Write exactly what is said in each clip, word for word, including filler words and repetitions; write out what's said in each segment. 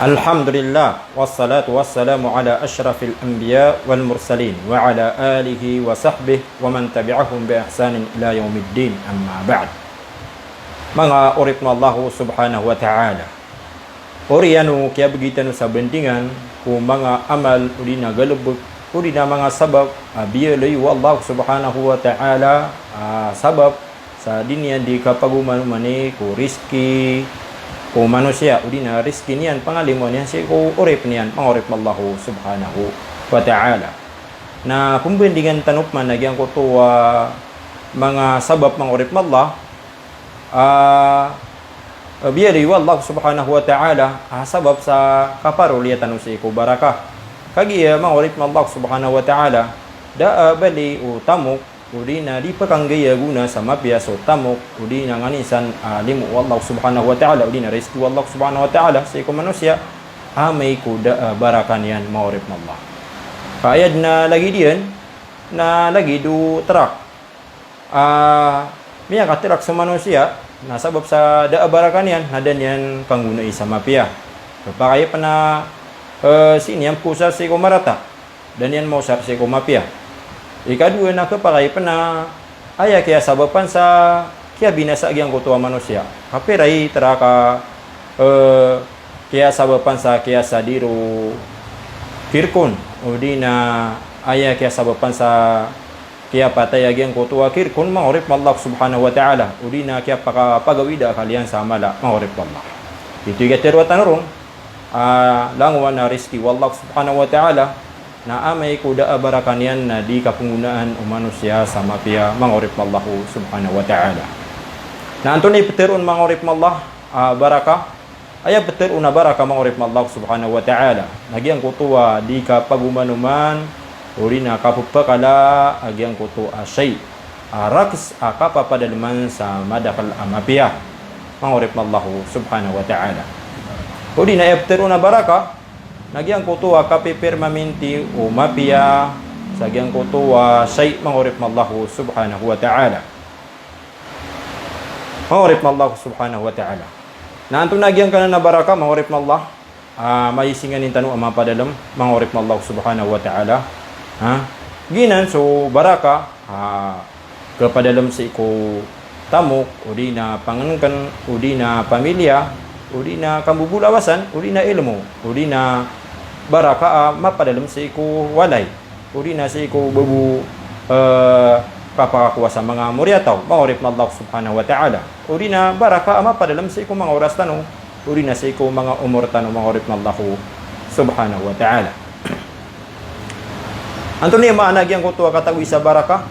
Alhamdulillah, wassalatu wassalamu ala ashrafil anbiya wal mursalin, wa ala alihi wa sahbihi wa man tabi'ahum bi ihsanin ila yawmiddin, amma ba'd. Manga oripn o Allah subhanahu wa ta'ala. Oriyan o kiyabgi tano sa bandingan ko manga amal odi na galbk odi na manga sabap a biyaloy o Allah subhanahu wa ta'ala, a sabap sa di niyan di kapagomanoman ko rizki ko manosiya, odi na rizki niyan, pangalimoa niyan sii ko oripn iyan, manga oripn o Allah subhanahu wa ta'ala. Na pmbandingan tano pman a giyangkoto a manga sabap, manga oripn o Allah, a, a biyaloy o Allah subhanahu wa ta'ala, a sabap sa kaparoliya tano sii ko barakah. Kagiya, manga oripn o Allah subhanahu wa ta'ala, da a bali o tamok, odi na di pkanggay a gona sa mapiya so tamok, odi na nganin san a limo o Allah subhanahu wa ta'ala, odi na rizki o Allah subhanahu wa ta'ala sii ko manosiya, amay ko da a barakah niyan, manga oripn o Allah. Ka aya dn a lagid iyan, na lagid o trak. A, miyakatrak so manosiya, na sabap sa da a barakah niyan, na da niyan kanggonai sa mapiya. Khapakay pn a, e, sii niyan pkosar sii ko marata. Da niyan maosar sii ko mapiya. Ikadowa na khapakay pn a aya kiyasabapan sa kiyabinasa a giyangkoto a manosiya. Kapira i trak a, e, kiyasabapan sa kiyasadir o kirkon, odi na aya kiyasabapan sa kiyapatay a giyangkoto a kirkon, manga oripn o Allah subhanahu wa ta'ala, odi na kiyapakapagawida a kaliyan sa mala, manga oripn o Allah. Ito i katharo tano ron, a, langowan a rizki o Allah subhanahu wa ta'ala, na amay ko da a barakah niyan na di kapnggonaan o manosiya sa mapiya, manga oripn o Allah subhanahu wa ta'ala. Na antonaa i ptharoon, manga oripn o Allah, a, barakah? Aya ptharoon a barakah, manga oripn o Allah subhanahu wa ta'ala, na giyangkoto a di kapagomanoman, odi na kapphakala a giyangkoto a shay a rakes a kapapadalman sa madakl a mapiya, manga oripn o Allah subhanahu wa ta'ala. Odi na aya ptharoon a barakah, na giyangkoto a kapipirmaminti o mapiya sa giyangkoto a shay, manga oripn o Allah subhanahu wa ta'ala. Manga oripn o Allah subhanahu wa ta'ala. Na antonaa giyangkanan a barakah, manga oripn o Allah? A, maisinganin tano a mapadalm, manga oripn o Allah subhanahu wa ta'ala. Ha? Giyanan so barakah, a, kapadalm sii ko tamok, odi na pangnngkn, odi na pamilya, odi na kambobolawasan, odi na ilmo, odi na barakah a mapadalm sii ko walay, odi na sii ko babo, e, kapakakowa sa manga moriyataw, manga oripn o Allah subhanahu wa ta'ala. Odi na barakah a mapadalm sii ko manga oras tano, odi na sii ko manga omor tano, manga oripn o Allah subhanahu wa ta'ala. Antonaa i maana giyangkoto a katagoan sa barakah?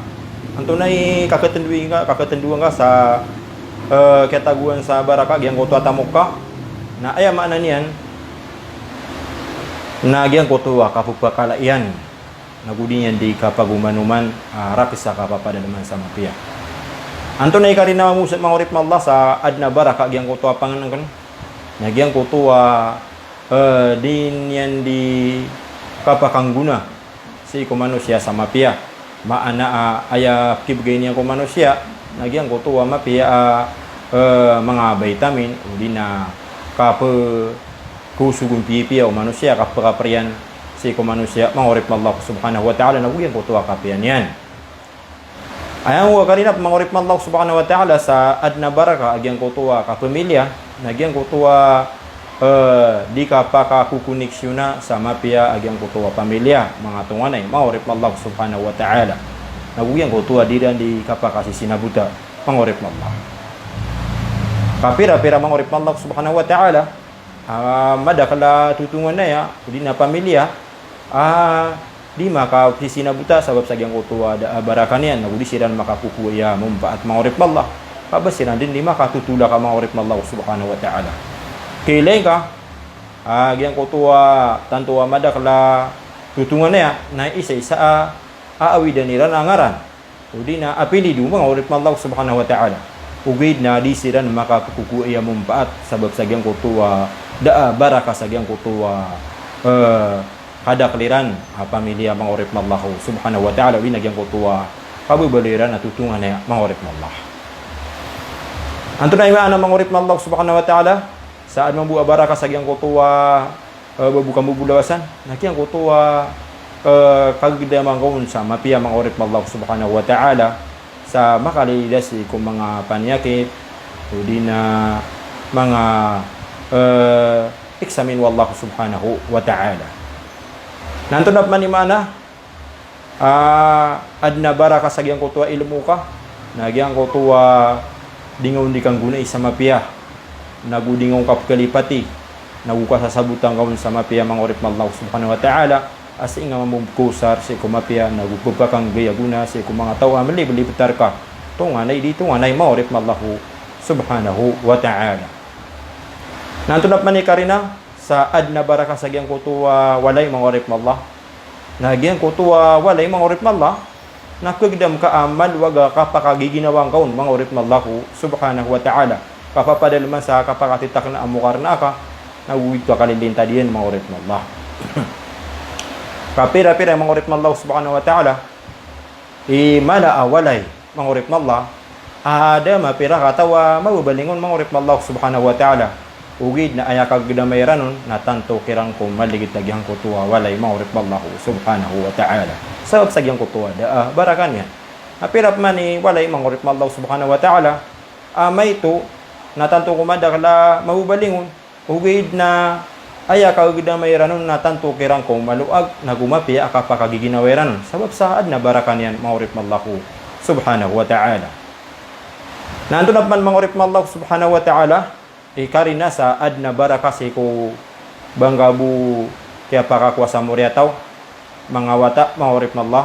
Antonaa i kakatndowa nga, kakatndowa nga sa, e, kiyatagoan sa barakah giyangkoto a tamok ka? Na aya maana niyan na giyangkoto a kapphakala iyan, na go di niyan di kapagomanoman a rakes a kapapadalman sa mapiya. Antonaa i karina mamosot, manga oripn o Allah, sa adn a barakah giyangkoto a pangnngkn? Na giyangkoto a, e, di niyan di kapakanggona sii ko manosiya sa mapiya. Maana a aya pkibgay niyan ko manosiya na giyangkoto a mapiya a, e, manga vitamin, odi na kapkhosogon piyapiya o manosiya, kapkapr iyan sii ko manosiya, manga oripn o Allah subhanahu wa ta'ala, na go giyangkoto a kapiya niyan. Aya ngo a karina pn, manga oripn o Allah subhanahu wa ta'ala, sa adn a barakah a giyangkoto a kapamilya, na giyangkoto a, e, di kapakakokoneksiyona sa mapiya a giyangkoto a pamilya, manga tonganay, manga oripn o Allah subhanahu wa ta'ala. Na go giyangkoto a di iran di kapakasisinabota, manga oripn o Allah. Kapirapira, manga oripn o Allah subhanahu wa ta'ala, a, madakl a totonganay a, odi na pamilya, a, di makasisinabota sabap sa giyangkoto a da a barakah niyan, na go di siran makakokowa a mampaat, manga oripn o Allah. Ka ba siran dn di makatotolak, manga oripn o Allah subhanahu wa ta'ala. Kailay ka a giyangkoto a tanto a madakl a totonganay a, na isaisa a, a awidan iran a ngaran, odi na apelido, manga oripn o Allah subhanahu wa ta'ala. Ogaid na di siran makapkokowa a mampaat sabap sa giyangkoto a da a barakah sa giyangkoto a, e, kadakl iran a pamilya, manga oripn o Allah subhanahu wa ta'ala, odi na giyangkoto a kababaloy iran a totonganay a, manga oripn o Allah. Antonaa i maana, manga oripn o Allah subhanahu wa ta'ala, Sa adn mambo a baraka sa giyangkoto a, eh, babo kambobolawasan, na giyangkoto a, eh, kagdama ngka on sa mapiya, manga oripn o Allah subhanahu wa ta'ala, sa makalilid sii ko manga paniyakit, odi na manga, eh, eksamin o Allah subhanahu wa ta'ala. Na antonaa pman i maana, ah, adn a baraka sa giyangkoto a ilmo ka, na giyangkoto a di ngka on di kanggonai sa mapiya, nago di ngka on kapkalipati, nago kasasabotan ka on sa mapiya, manga oripn o Allah subhanahu wa ta'ala, a sii nga mambo pkosar sii ko mapiya, nago pphakanggai a gona sii ko manga taw a mlibelibet rka, tonganay di tonganay, manga oripn o Allah subhanahu wa ta'ala. Na antonaa pman i karina sa adn a baraka sa giyangkoto a walay, manga oripn o Allah? Na giyangkoto a walay, manga oripn o Allah, na kagdam ka a malowag a kapakagiginawa ngka on, manga oripn o Allah subhanahu wa ta'ala. Kapapadalman sa kapakatitakna a mokarna aka, nago giyoto a kalilintad iyan, manga oripn o Allah. Kapirapira, manga oripn o Allah subhanahu wa ta'ala, i mala a walay, manga oripn o Allah, a da mapira kataw a mababaling on, manga oripn o Allah subhanahu wa ta'ala. Ogaid na aya kagdama iran on na tanto kiran ko maligid a giyangkoto a walay, manga oripn o Allah subhanahu wa ta'ala. Sabap sa giyangkoto a da a baraka niyan. Na pira pman i walay, manga oripn o Allah subhanahu wa ta'ala, a maito na tanto ko madakl a mababaling on, ogaid na aya kagdama iran on na tanto kiran ko malowag nago mapiya a kapakagiginawa iran on. Sabap sa adn a baraka niyan, manga oripn o Allah subhanahu wa ta'ala. Na antonaa pman, manga oripn o Allah subhanahu wa ta'ala, i karina sa adn a baraka sii ko ba ngka bo kiyapakakowa sa moriyataw, manga wata, manga oripn o Allah,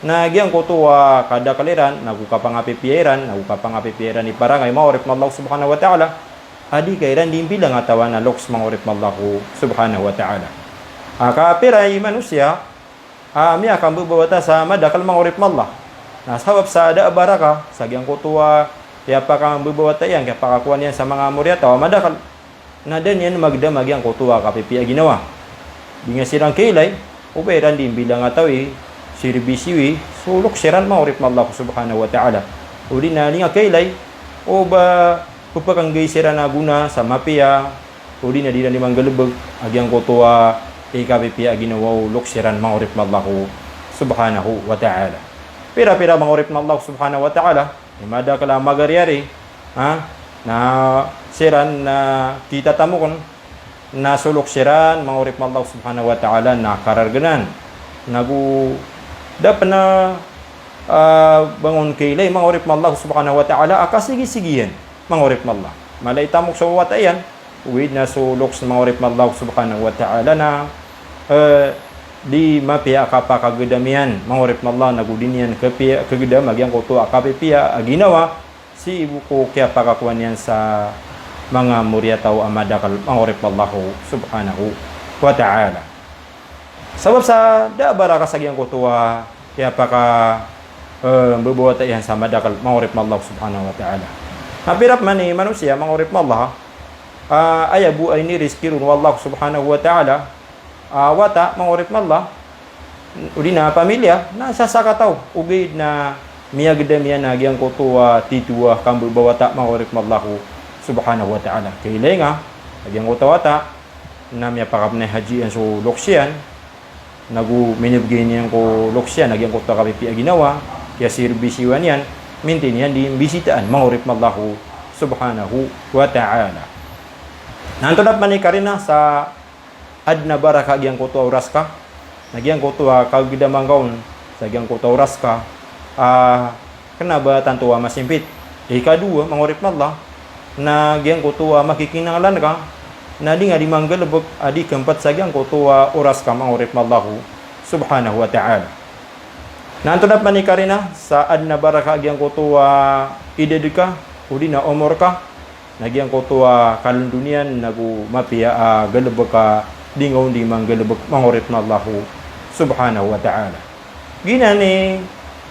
na giyangkoto a kadakl iran, nago kapangapipiya iran, nago kapangapipiya iran i parangay, manga oripn o Allah subhanahu wa ta'ala, a di ka iran di mbilang a tawan a loks, manga oripn o Allah subhanahu wa ta'ala. A kapira i manosiya a miyakambabawata sa madakl, manga oripn o Allah. Na sabap sa da a baraka sa giyangkoto a kiyapakambabawata iyan, kiyapakakowa niyan sa manga moriyataw a madakl, na da niyan magdam a giyangkoto a kapipiya a ginawa. Di nga siran kailay o ba iran di mbilang a taw i sirbisyo i so loks iran, manga oripn o Allah subhanahu wa ta'ala. Odi na di nga kailay o ba pphakanggai siran a gona sa mapiya, odi na di iran di manggalbk a giyangkoto a ikapipiya a ginawa o loks iran, manga oripn o Allah subhanahu wa ta'ala. Pirapira, manga oripn o Allah subhanahu wa ta'ala, i madakl a magariyari, ha? Na siran na kitatamok on, na so loks iran, manga oripn o Allah subhanahu wa ta'ala, na karargnan. Nago da pn a, ah, ba ngka on kailay, manga oripn o Allah subhanahu wa ta'ala, a kasigisigi iyan, manga oripn o Allah. Mala i tamok so wata iyan, ogaid na so loks, manga oripn o Allah subhanahu wa ta'ala, na, eh, di mapiya a kapakagdam iyan, manga oripn o Allah, nago di niyan kapiya kagdam a giyangkoto a kapipiya a ginawa sii bo ko kiyapakakowa niyan sa manga moriyataw a madakl, manga oripn o Allah subhanahu wa ta'ala. Sabap sa da a baraka sa giyangkoto a kiyapaka, eh, mbabawata iyan sa madakl, manga oripn o Allah subhanahu wa ta'ala. Na pira pman i manosiya, manga oripn o Allah, ah, aya bo a inirizki ron o Allah subhanahu wa ta'ala a wata, manga oripn o Allah, odi na pamilya, na sasakataw, ogaid na miyagdam iyan a giyangkoto a titho a kambabawata, manga oripn o Allah subhanahu wa ta'ala. Kailay nga a giyangkoto a wata na miyapakapnay haji iyan so loks iyan, nago minibgay niyan ko loks iyan a giyangkoto a kapipiya a ginawa, kiyasirbisyoan iyan, mintin iyan di mbisitaan, manga oripn o Allah subhanahu wa ta'ala. Na antonaa pman i karina sa adn a baraka a giyangkoto a oras ka, na giyangkoto a kagdama ngka on sa giyangkoto a oras ka, ah, kna ba tanto a masimpit. Ikadowa, manga oripn o Allah, na giyangkoto a makikinanglan ka, na di nga di manggalbk a di kmpt sa giyangkoto a oras ka, manga oripn o Allah subhanahu wa ta'ala. Na antonaa pman i karina sa adn a baraka a giyangkoto a idad ka, odi na omor ka, na giyangkoto a kalondo niyan nago mapiya a galbk a di nga on di manggalbk, manga oripn o Allah subhanahu wa ta'ala. Giyanan i,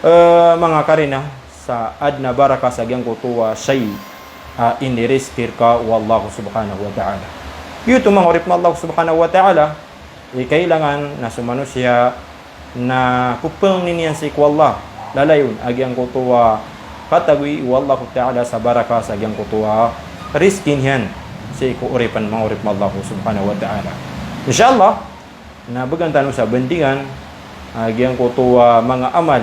eh, manga karina sa adn a baraka sa giyangkoto a shay a inirizki rka o Allah subhanahu wa ta'ala. Giyoto, manga oripn o Allah subhanahu wa ta'ala, i kailangan na so manosiya na pphangnin iyan sii ko Allah, lalayon a giyangkoto a katagoy o Allah ta'ala sa baraka sa giyangkoto a rizki niyan. sii ko oripen, manga oripen o Allah subhanahu wa ta'ala. Insha Allah, na bgan tano sa bandingan a giyangkoto a manga amal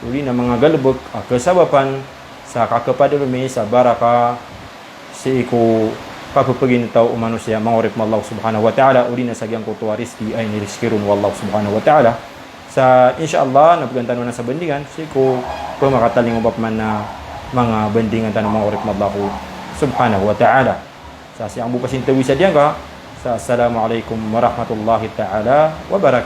odi na manga galbk a kasabapan sa kakpadalm iyan sa baraka sii ko kapphagintaw o manosiya, manga oripen o Allah subhanahu wa ta'ala, odi na sa giyangkoto a rizki a inirizki ron o Allah subhanahu wa ta'ala. Sa insha Allah na bgan tano na sa bandingan sii ko pmakatalingoma pman a manga bandingan tano, manga oripen o Allah subhanahu wa ta'ala. Sa sii ko bo pasintawi sa diyangka, sa assalamu alaikum warahmatullahi ta'ala wabarakatuh.